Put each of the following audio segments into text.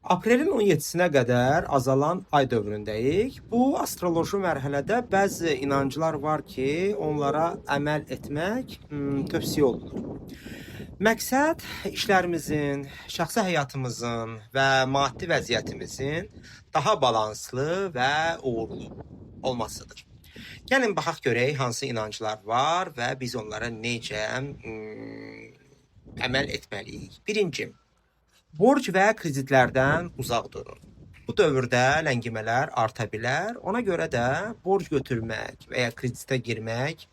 Aprelin 17-sinə qədər azalan ay dövründəyik. Bu astroloji mərhələdə bəzi inanclar var ki, onlara əməl etmək tövsiyə olunur. Məqsəd işlərimizin, şəxsi həyatımızın və maddi vəziyyətimizin daha balanslı və uğurlu olmasıdır. Gəlin baxaq görək hansı inanclar var və biz onlara necə əməl etməliyik. Birinci, borc və kreditlərdən uzaq durun. Bu dövrdə ləngimələr arta bilər. Ona görə də borc götürmək və ya kreditə girmək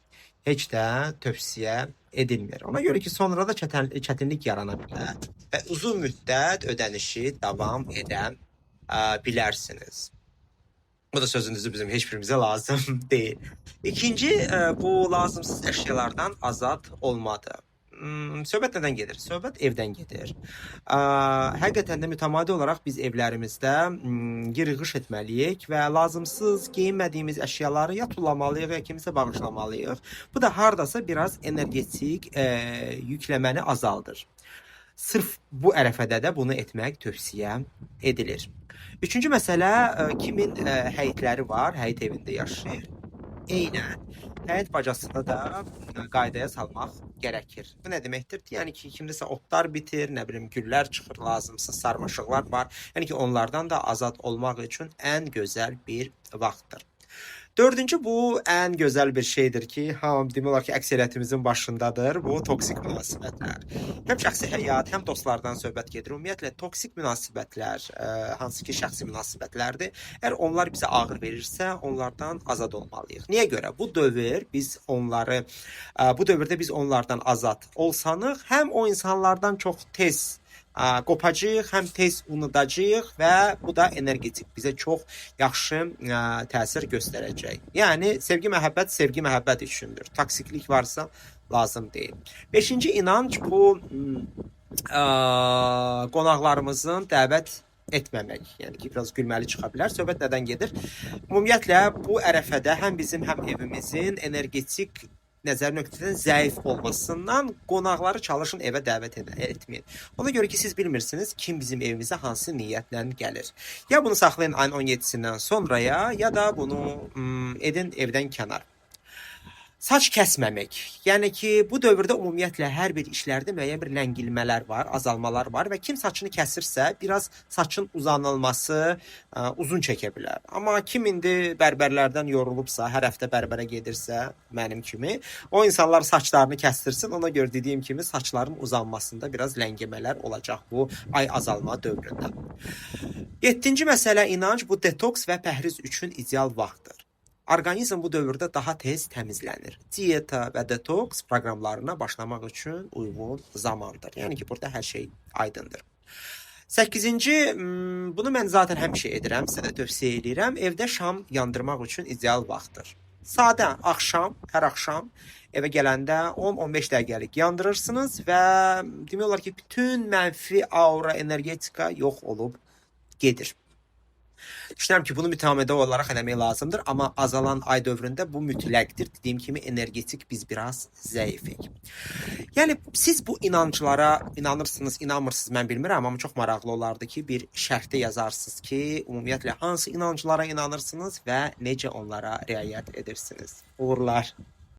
heç də tövsiyə edilmir. Ona görə ki, sonra da çətinlik yarana bilər və uzun müddət ödənişi davam edə bilərsiniz. Bu da sözünüzü bizim heç birimizə lazım deyil. İkinci, bu lazımsız əşyalardan azad olmadır. Söhbət nədən gedir? Söhbət evdən gedir. Həqiqətən də mütəmadi olaraq biz evlərimizdə yığış etməliyik və lazımsız geyinmədiyimiz əşyaları ya tullamalıyıq, ya kimisə bağışlamalıyıq. Bu da hardasa biraz energetik yükləməni azaldır. Sırf bu ərəfədə də bunu etmək tövsiyə edilir. Üçüncü məsələ, kimin həyətləri var, həyət evində yaşayır. Eynən həyət bacasını da qaydaya salmaq gərəkir. Bu nə deməkdir? Yəni ki, kimdəsə otlar bitir, nə bilim güllər çıxır, lazımsız sarmaşıqlar var. Yəni ki, onlardan da azad olmaq üçün ən gözəl bir vaxtdır. Dördüncü, bu ən gözəl bir şeydir ki, demək olar ki, əksəriyyətimizin başındadır. Bu toksik münasibətlər. Həm şəxsi həyat, həm dostlardan söhbət gedir. Ümumiyyətlə toksik münasibətlər, hansı ki, şəxsi münasibətlərdir. Əgər onlar bizə ağır verirsə, onlardan azad olmalıyıq. Niyə görə? Bu dövr biz onları, bu dövrdə biz onlardan azad olsanıq, həm o insanlardan çox tez qopacağıq, həm tez unudacağıq və bu da energetik bizə çox yaxşı təsir göstərəcək. Yəni sevgi, məhəbbət sevgi, məhəbbət üçündür. Toksiklik varsa lazım deyil. Beşinci inanc bu qonaqlarımızın dəvət etməmək. Yəni ki, biraz gülməli çıxa bilər. Söhbət nədən gedir? Ümumiyyətlə bu ərəfədə həm bizim, həm evimizin energetik nəzər nöqtədən zəif olmasından qonaqları çalışın evə dəvət etməyin. Ona görə ki, siz bilmirsiniz kim bizim evimizə hansı niyyətlə gəlir. Ya bunu saxlayın ayın 17-sindən sonraya, ya da bunu edin evdən kənar. Saç kəsməmək. Yəni ki, bu dövrdə ümumiyyətlə hər bir işlərdə müəyyən bir ləngilmələr var, azalmalar var və kim saçını kəsirsə, biraz saçın uzanılması uzun çəkə bilər. Amma kim indi bərbərlərdən yorulubsa, hər həftə bərbərə gedirsə, mənim kimi, o insanlar saçlarını kəstirsin. Ona görə dediyim kimi saçların uzanmasında biraz ləngimələr olacaq bu ay azalma dövründə. Yeddinci məsələ inanc, bu detoks və pəhriz üçün ideal vaxtdır. Orqanizm bu dövrdə daha tez təmizlənir. Dieta və detoks proqramlarına başlamaq üçün uyğun zamandır. Yəni ki, burada hər şey aydındır. Səkkizinci, bunu mən zaten həmişə edirəm, sizə də tövsiyə eləyirəm. Evdə şam yandırmaq üçün ideal vaxtdır. Sadə axşam, hər axşam evə gələndə 10-15 dəqiqəlik yandırırsınız və demək olar ki, bütün mənfi aura, energetika yox olub gedir. Düşünürəm ki, bunu mütəmadi olaraq eləmək lazımdır, amma azalan ay dövründə bu mütləqdir. Dediyim kimi energetik biz biraz zəifik. Yəni siz bu inanclara inanırsınız, inanmırsınız, mən bilmirəm, amma çox maraqlı olardı ki, bir şərhdə yazarsınız ki, ümumiyyətlə hansı inanclara inanırsınız və necə onlara riayət edirsiniz. Uğurlar.